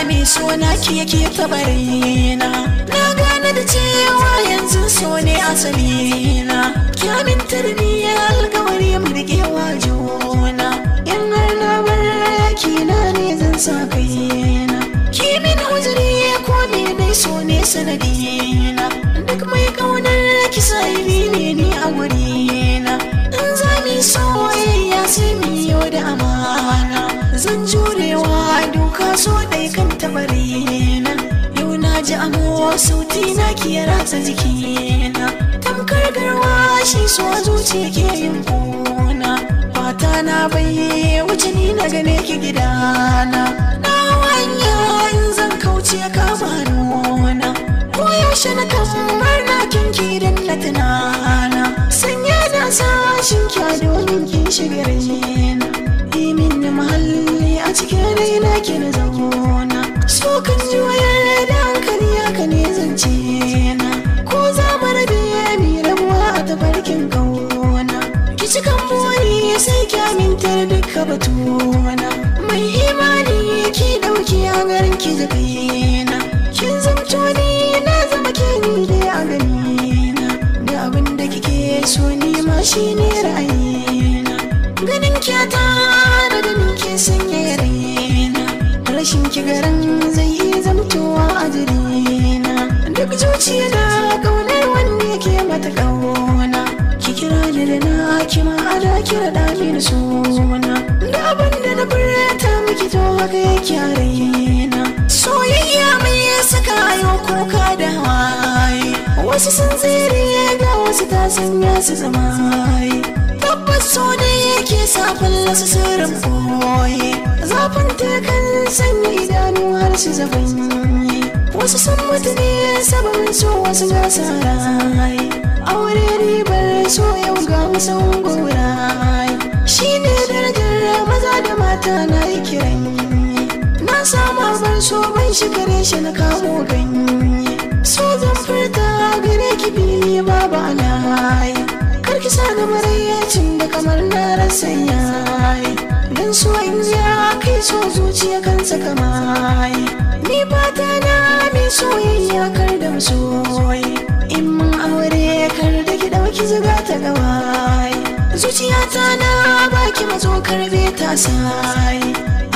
Mai sona ki yake tabarina. Na gane da cewa yanzu so ne asalina. Ki amintar ni alkawari mu riƙewa juna. In har na bar ki na ne zan sa kaina. Ki min uzuri ko me dai so ne sanadina. Duk mai ƙaunar ki sahibi ne ni a gurina. In za mu soyayya sai mu yo da amana. Zan jurewa duka so ɗai kan tabarina. Yau na ji amo sauti na ki ya ratsa jikina. Tamkar garwa shi so zuciya ke yin kuna. Fata na bai wuce ni na gane ki gidana. Na hanya in zan kauce kama nuna. Ko yaushe na kamar na kinki idan na tunana. Sanya na sashin kya domin kin shiga raina. Min mahalli a cikin raina ki na zauna. So kan ji wayar da hankali haka ne zance na. Ko za mu rabe mi rabuwa a tafarkin kauna. Ki cikan buri sai ki amintar duka batuna. Mai imani ki dauki a garin ki jakaina. Kin zamto ni na zama ke ni dai a ganina. Da abin da kike so ni ma shine ra'ayina. Ganin kyata da ganin ke sanya raina. Rashin ki garin zai iya zamtowa a jirina. Duk zuciya na kaunar wanda yake mata kauna. Ki kira ni da na ki ma ada kira da mini suna. Da abin da na furta miki to haka yake a raina. Soyayya mai saka ayo kuka da hawaye. Wasu sun tsere ga wasu ta sanya su zama. Tabbas so ne yake sa fallasa sirrin boye. Zafin ta kan sanya idanu har su zabanye. Wasu sun mutu ne sababin so wasu gasa rai. Aure ribar so yau ga wasan gorai. Shi ne darajar maza da mata na yi kiran. Na samu bar so ban shi gare shi na kamo ganye. So zan furta gare ki fili babu alayi. Karki sa na marayyacin da kamar na rasa yayi. Dan so in ya kai so zuciya kan saka mai. Ni fata na mai soyayya kar da masoyi. In mun aure kar da ki dauki zuga ta gawai. Zuciyata na baki mazo karbe ta sai.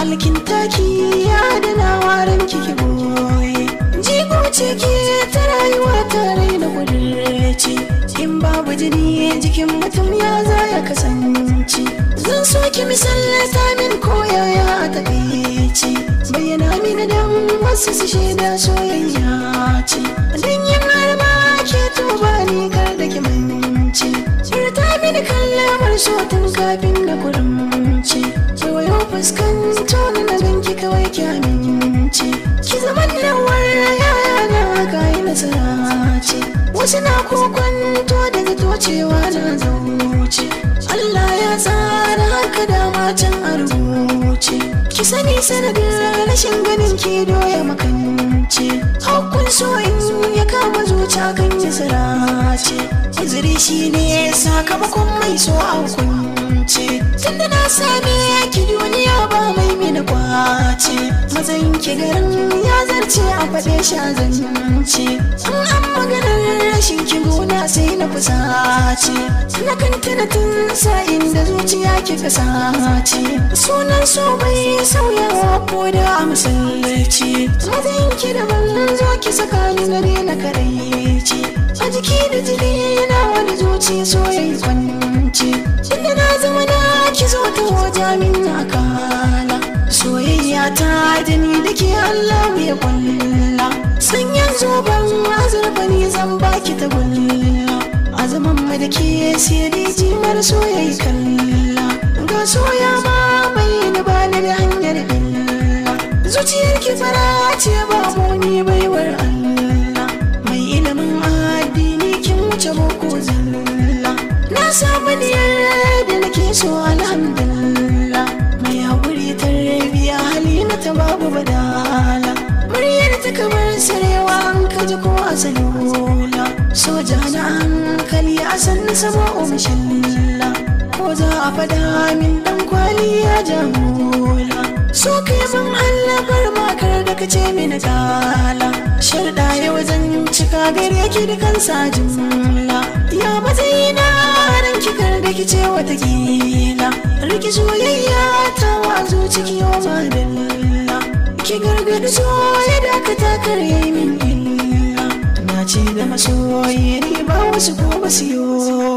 Alkinta ki ya dana waran ki ki boye. Jigo ce ki ta rayuwa ta raina kudurci. In babu jini jikin mutum ya za ya kasance. Zan so ki misalta min koyaya a takaici. Bayyana mini dan wasu su shaida soyayya ce. Dan yin harma ke tuba ni kar da ki mance. Furta mini kalmar so tun kafin na kurumce. Kewayo fuskanto na ganki kawai ki amince. Ki zama nawar yaya na kai nasara ce. Wasu na kokwanto da zato cewa na zauce. Allah ya tsara haka dama can a rubuce. Ki sani sanadin rashin ganin ki doya makance. Hakkun so in ya kama zuciya kan ya sirace. Uzuri shi ne sakamakon mai so a hukunce. Tunda na same ki duniya ba mai mini kwace. Matsayin ki garin ya zarce a faɗe shi a zance. In an maganar rashin ki gona sai na fusace. Na kan tuna tun sa'in da zuciya ki kasace. Sunan so bai sauyawa ko da a masallaci. Matsayin ki daban zo ki saka ni na daina karaici. A jiki da jini na wani zuciya soyayya kwance. Inda na zama na ki zo ta wajen min akala. Soyayya ta da ni da ke Allah ya kwalla. San yanzu ban azurfa ni zan baki ta gulla. A zaman mu da ke sai dai jimar soyayya kalla. Ga soya ma mai ni ba ni da hanyar illa. Zuciyar ki fara ce ba mu ni baiwar Allah. Mai ilimin addini kin wuce boko zalla. Na samu diyar da nake so alhamdulillah. Mai haƙuri tarbiya hali na ta babu badala. Muryar ta kamar sarewa an kaji ko a salula. Soja na hankali a sannu sama umshilla. Ko za a fada min dan kwali ya jamula. So kai ban Allah bar makar da kace mini kala. Sharda yau zan cika gare ki da kansa jimla. Ya matsayina ran kikar da kice watakila. Riki soyayya ta wazo ciki yau madalla. Ki gargadi so ya dakata kar yayi min illa. Na ce da masoyi riba wasu ko basu yo